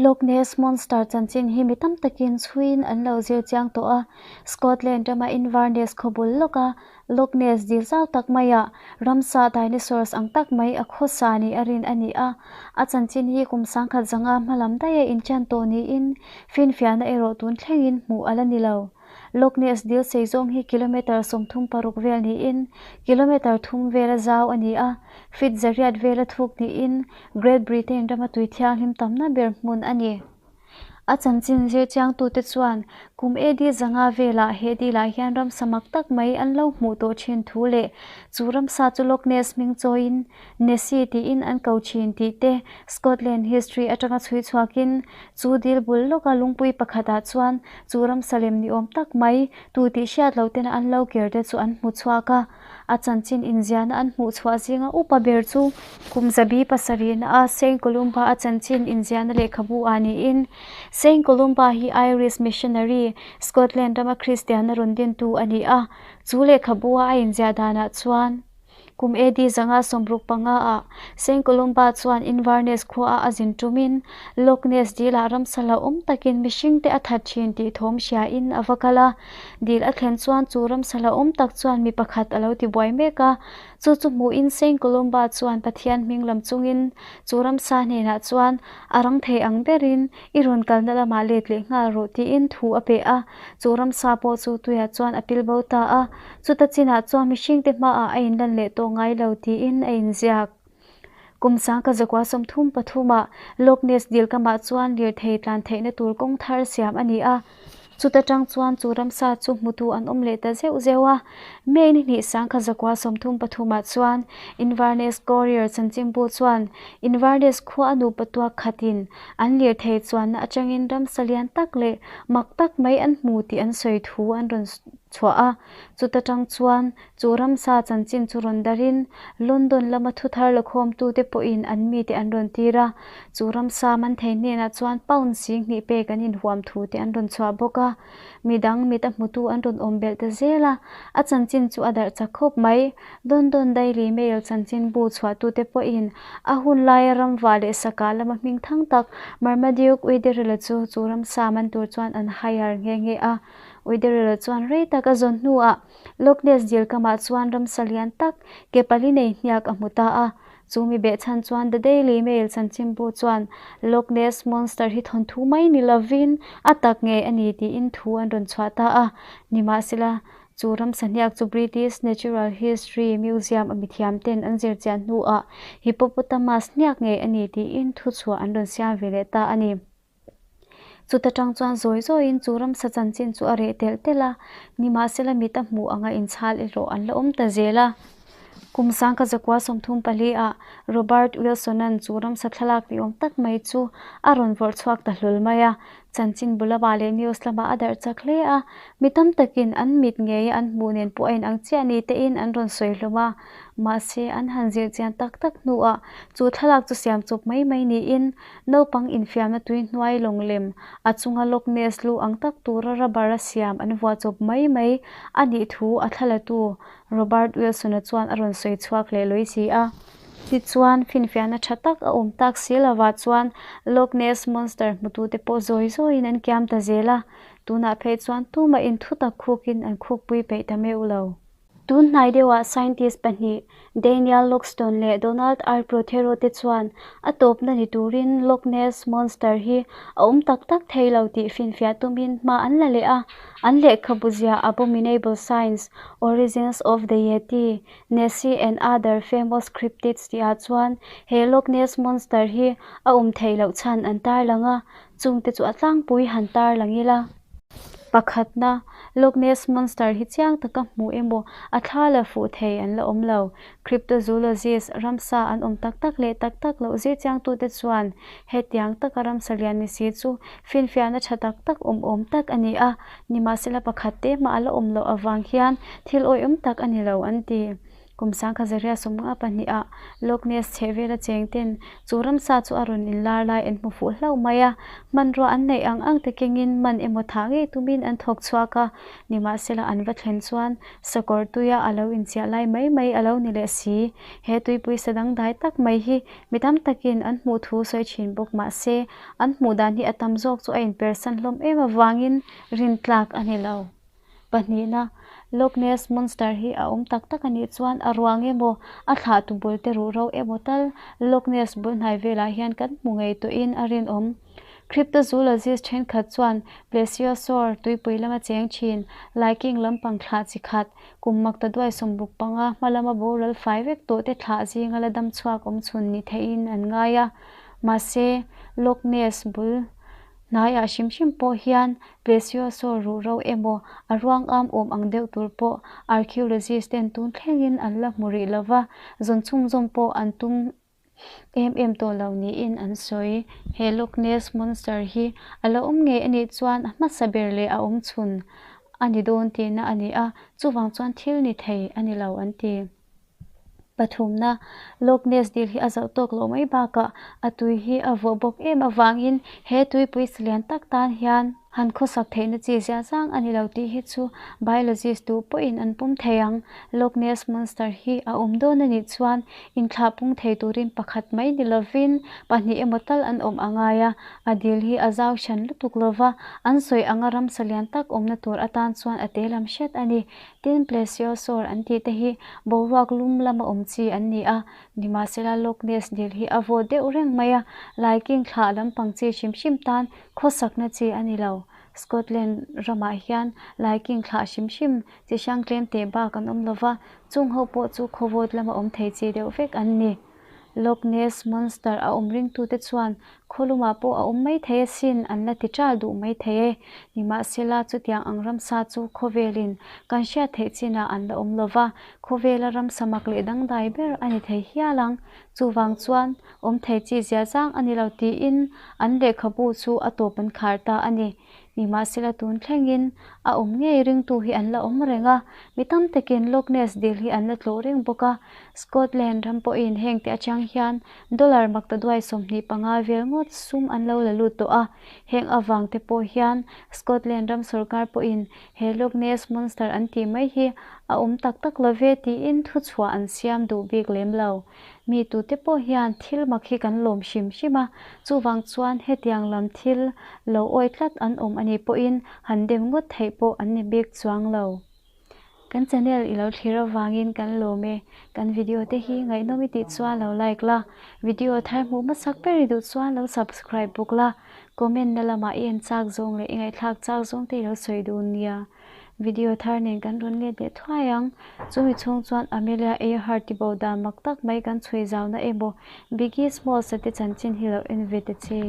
Loch Ness Monster chanchin hi mi tam takin chhuiin an lo zir chiang tawh a, Scotland rama Inverness khaw bul lawka Loch Ness dil zau tak maiah ramsa dinosaurs ang tak mai a khawsa nih a rin a ni a. A chanchin hi kum sangkhat zanga hmalam daia inṭan tawh niin finfiahna erawh tun thlengin hmuh a la ni lo. Loch Ness dil sei zawng hi kilometre 36 vel niin kilometre thum vela zau a ni a, feet zariat vela thuk niin Great Britain rama tui thianghlim tamna ber hmun a ni. A chanchin zir chiangtute chuan kum AD 500 velah he dilah hian ramsa mak tak mai an lo hmuh tawh thin thu leh chu ramsa chu Loch Ness hming chawiin Nessie tiin an ko thin tih te Scotland history atanga chhui chhuakin chu dil bul lawka lungpui pakhatah chuan chu ramsa lem ni awm tak mai tu tih hriat loh tena an lo ker te chu an hmu chhuak a. A chanchin inziahna an hmuh chhuah zinga upa ber chu kum zabi pasarihna a Saint Columba a chanchin inziahna lehkhabu ah niin Saint Columba hi Irish missionary, Scotland rama Kristianna rawn dintu a ni a. Chu lehkhabu a a inziah danah chuan kum AD 565 ah Saint Columba chuan Inverness khua a a zin tumin Loch Ness dilah ramsa hlauhawm takin mihringte a that thin tih thawm hriain a va kal a. Dil a thlen chuan chu ramsa hlauhawm tak chuan mi pakhat a lo ti buai mek a, chu chu hmuhin Saint Columba chuan Pathian hming lam chungin chu ramsa hnenah chuan a rang thei ang berin i rawn kalna lamah let leh nghal rawh tiin thu a pe a, chu ramsa pawh chu tuiah chuan a pil bo ta a, chuta chinah chuan mihringte hmaah a inlan leh tawh ngai lo tiin a inziak. Kum sangka zakua 33 ah Loch Ness dil kamah chuan lirthei tlan theihna tur kawng thar siam a ni a. Chuta tang chuan chu ramsa chu hmutu an awm leh ta zeuh zeuh a. May ni hnih sangkha zakua 33 ah chuan Inverness Courier chanchinbu chuan Inverness khua a nupa tuak khatin an lirthei chuanna atangin ramsa lian tak leh mak tak mai an hmu tih an sawi thu an rawn chhuah a. Chuta tang chuan Chu ramsa chanchin chu rawn darin London lama thuthar lakhawmtute pawhin an mite an rawn tir a, chu ramsa man thei hnenah chuan pound 2000 pek an inhuam thu te an rawn chhuah bawk a. Midang mit a hmutu an rawn awm belh ta zel a, a chanchin chu a darh chak khawp mai. London Daily Mail chanchinbu chhuahtute pawhin a hun laia ramva leh sakah lama hming thang tak Marmaduke Wetherell-a chu chu ramsa man tur chuan an hire nghe nghe a. Wetherell-a chuan rei tak a zawn hnuah Loch Ness dil kamah chuan ramsa lian tak ke pali nei hniak a hmu ta a. Chu mi behchhan chuan The Daily Mail chanchinbu chuan Loch Ness Monster hi thawnthu mai ni lovin a tak ngei a ni tiin thu an rawn chhuah ta a. Nimahsela, chu ramsa hniak chu British Natural History Museum a mithiam ten an zir chian hnuah hippopotamus hniak ngei a ni tiin thu chhuah an rawn siam ve leh ta a ni. Chuta tang chuan zawi zawiin chu ramsa chanchin chu a reh telh telh a, nimahsela mit a hmuh anga inchhal erawh an la awm ta zel a. Kum sangka zakua 34 ah Robert Wilson-a'n chu ramsa thlalak ni awm tak mai chu a rawn vawrh chhuak ta hlul mai a, chanchin bu lamah leh news lamah a darh chak hle a, mi tam takin an mit ngeia an hmuh nen pawh a inang chiah ni tein an rawn sawi hlawm a. Mahse, an han zir chian tak tak hnuah chu thlalak chu siam chawp mai mai niin Naupang infiamna tui hnuai lawng lem, a chunga Loch Ness lu ang tak tura rubber a siam an vuah chawp mai mai a nih thu a thlalatu Robert Wilson-a chuan a rawn sawi chhuak leh lawi si a. Tichuan, finfiahna tha tak a awm tak si lovah chuan Loch Ness Monster hmutute pawh zawi zawiin an kiam ta zel a, tunah phei chuan tumah inthutak khukin an khukpui peih ta meuh lo. Tun hnai deuhah scientist pahnih, Daniel Loxton leh Donald R. Prothero te chuan a tawpna ni turin Loch Ness Monster hi a awm tak tak thei lo tih finfiah tumin hma an la leh a. An lehkhabu ziah Abominable Science, Origins of the Yeti, Nessie and Other Famous Cryptids tihah chuan he Loch Ness Monster hi a awm theih loh chhan an tarlang a, chungte chu a tlangpui han tarlang ila. Pakhatna, Loch Ness Monster hi chiang taka hmuh emaw a thla la fuh thei an la awm lo. Cryptozoologist, ramsa an awm tak tak leh tak tak loh zir chiangtute chuan hetiang taka ramsa lian ni si chu finfiahna tha tak tak awm awm tak a ni a, nimahsela pakhat te hmah a la awm loh avang hian thil awihawm tak a ni lo an ti. Kum 1952 ah Loch Ness chhehvela cheng ten chu ramsa chu a rawn inlar lai an hmu fuh hlauh mai a. Hmanrua an neih ang ang te kengin man emaw thah ngei tumin an thawk chhuak a, nimahsela an va thlen chuan sakawr tuia a lo inchiah lai mai mai a lo ni leh si. He tuipui sa dangdai tak mai hi mi tam takin an hmuh thu sawi thin bawk mahse an hmuh dan hi a tam zawk chu a inpersan hlawm em avangin rintlak a ni lo. Pahnihna, Loch Ness Monster hi a awm tak tak a nih chuan a ruang emaw, a thlahtu bul te ruh ro emaw tal Loch Ness bul hnai velah hian kan hmu ngei tawhin a rinawm. Cryptozoologist thenkhat chuan plesiosaur tuipui lama cheng thin, laiking lampang thlah chi khat, kum mak ta duai 65 hma lama boral fai vek tawh te thlah zinga la dam chhuak awm chhun ni theihin an ngai a. Mahse, Loch Ness bul hnaiah hrim hrim pawh hian plesiosaur ruh ro emaw a ruang am awm ang deuh tur pawh archaeologist ten tun thlengin an la hmu rih lova, zawn chhunzawm pawh an tum em em tawh lo niin an sawi. He Loch Ness Monster hi a lo awm ngei a nih chuan a hmasa ber leh a awm chhun a ni dawn tihna a ni a, chuvang chuan thil ni thei a ni lo an ti. Pathumna, Loch Ness dil hi a zauh tawk loh mai bakah a tui hi a vawh bawk em avangin he tuipui silian tak tan hian Han khawsak theihna chi ziah zang a ni lo tih hi chu biologist duh pawhin an pawm thei ang. Loch Ness Monster hi a awm dawn a nih chuan inthlah pung thei turin pakhat mai ni lovin pahnih emaw tal an awm a ngai a, a dil hi a zau hran lutuk lova, an sawi anga ramsa lian tak awmna tur atan chuan a te lam hret a ni. Tin, plesiosaur an tih te hi boruak lum lama awm chi an ni a, nimahsela Loch Ness dil hi a vawt deuh reng mai a, laiking thlah lampang chi hrim hrim tan Khawsakna chi a ni lo. Scotland ramah hian laiking thlah hrim hrim chi hrang tlem teh bak an awm lo va, chung ho pawh chu khawvawt lama awm thei chi deuh vek an ni. Loch Ness Monster a awm ringtute chuan khawlumah pawh a awm mai thei asin an la ti ṭal duh mai thei e. Nimahsela, chutiang ang ramsa chu khawvelin kan hriat theih chinah an la awm lo va, khawvela ramsa mak leh dangdai ber a ni thei hial ang. Chuvang chuan awm thei chi zia zang a ni lo tiin an lehkhabu chu a tawp an khar ta a ni. Nimahsela tun thlengin a awm ngei ringtu hi an la awm reng a, mi tam takin Loch Ness dil hi an la tlawh reng bawk a. Scotland ram pawhin hengte atang hian dollar maktaduai 25 vel ngawt sum an lo la lut tawh a. Heng avangte pawh hian Scotland ram sorkar pawhin he Loch Ness Monster an tih mai hi a awm tak tak lo ve tiin thuchhuah an siam duh bik lem lo. Mi tute pawh hian thil mak hi kan lawm hrim hrim a, chuvang chuan hetiang lam thil lo awi tlat an awm a nih pawhin han dem ngawt theih pawh an ni bik chuang lo. Kan channel i lo thlir avangin kan lawm e, kan video te hi ngaihnawm i tih chuan lo like la, video thar hmuh hmasak ber i duh chuan lo subscribe bawk la, comment na lamah i en chak zawng leh i ngaihthlak chak zawng te i lo sawi dun nia. Video thar nen kan rawn let leh thuai ang. Chumi chhung chuan Amelia Earhart ti bo dan mak tak mai kan chhui zauna emaw Biggie Smalls-a te chanchin hi lo en ve ta che.